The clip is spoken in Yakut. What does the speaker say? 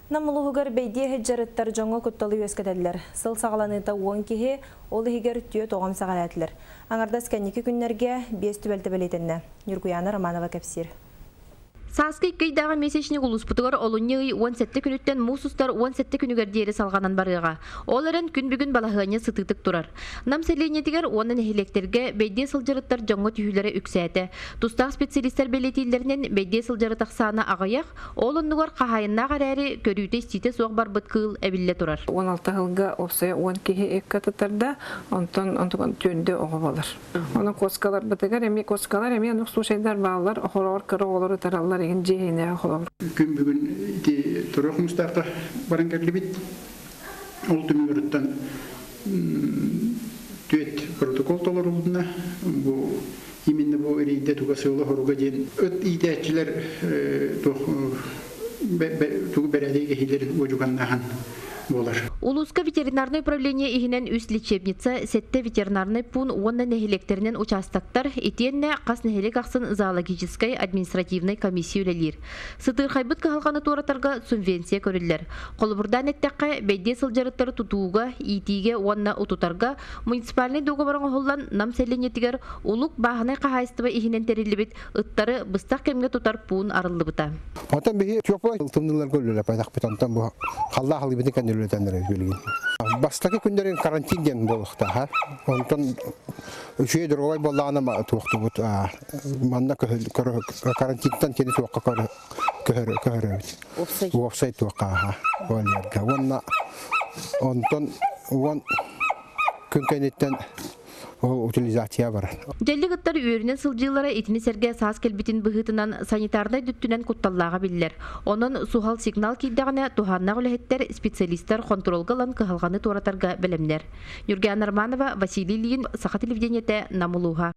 Нам улууһугар бэйдиэ сылдьар ыттар дьоҥҥо кутталы үөскэтэллэр. Сыл саҕаланыыта 10 киһи, ол иһигэр түөрт оҕо эмсэҕэлээтилэр. Аҥардас кэнники күннэргэ биэс түбэлтэ бэлиэтэннэ. Ньургуйаана Романова кэпсиир. Сааскы икки ыйдааҕы месячник улууспутугар олунньу ый 17 күнүттэн муус устар 17 күнүгэр диэри салҕанан барыаҕа. Ол эрэн күн бүгүн балаһыанньа сытыытык турар. Нам сэлиэнньэтигэр уонна нэһилиэктэргэ бэйдиэ сылдьар ыттар дьоҥҥо түһүүлэрэ үксээтэ. Тустаах специалистар бэлиэтииллэринэн, бэйдиэ сылдьар ыт ахсаана аҕыйах, Ол оннугар хаһаайыннаах эрээри, көрүүтэ-истиитэ суох барбыт кыыл эбиллэ турар. 16 сылга уопсайа 10 киһи икки атытарда, онтон онтон түөрдэ оҕо болар. Онон куоскаларбытыгар эмиэ куоскалар эмиэ оннук случайдар бааллар, охороҕор кыра оҕолору ытараллар игин дьиэһинэ холобур. Күн бүгүн ити Төрөх Мустаахха баран кэллибит. Ол түмүгүрүттэн түөт протокол толорулунна. Бу именно бу рейдэ туга сыала-соруга диэн ыт иитээччилэр туох тугу бэрээдэги кэһиилэрин уодьуганнааһын буолар. Улууска ветеринарнай управление иһинэн үс лечебница, сэттэ ветеринарнай пуун уонна нэһилиэктэринэн участоктар, итиэннэ хас нэһилиэк ахсын зоологическай административнай комиссия үлэлиир. Сытыырхайбыт кыһалҕаны туоратарга субвенция көрүллэр. Холобурдаан эттэххэ, бэйдиэ сылдьарыттары тутууга, иитиигэ уонна утутарга Муниципальнай дуогабар оҥоһуллан Нам сэлиэнньэтигэр Улук бааһынай хаһаайыстыба иһинэн тэриллибит ыттары быстах кэмҥэ тутар пуун арыллыбыта. Онтон биһи теплай тымныыларга үлэлэппэтэхпит, онтон бу халлаах халыйбытын кэннэ үлэлэтэннэр билигин. Бастакы күннэрин карантин диэн буолуохтааҕа. Онтон үчүгэй доруобай буоллаҕына туохтубут манна карантинтан кини туохха көһөрөбүт. Уопсай туохха аха вольерга. Уонна онтон уон күн кэнниттэн ол утилизация барар. Дьэллик ыттар үөрүнэн сылдьыылара итини сэргэ саас кэлбитин быһыытынан санитарнай дүттүнэн кутталлааҕа биллэр. Онон суһал сигнал киирдэҕинэ туһааннаах үлэһиттэр, специалистар хонтуруолга ылан кыһалҕаны туоратарга бэлэмнэр. Ньургуйаана Романова, Василий Ильин, Саха телевидениетэ, Нам улууһа.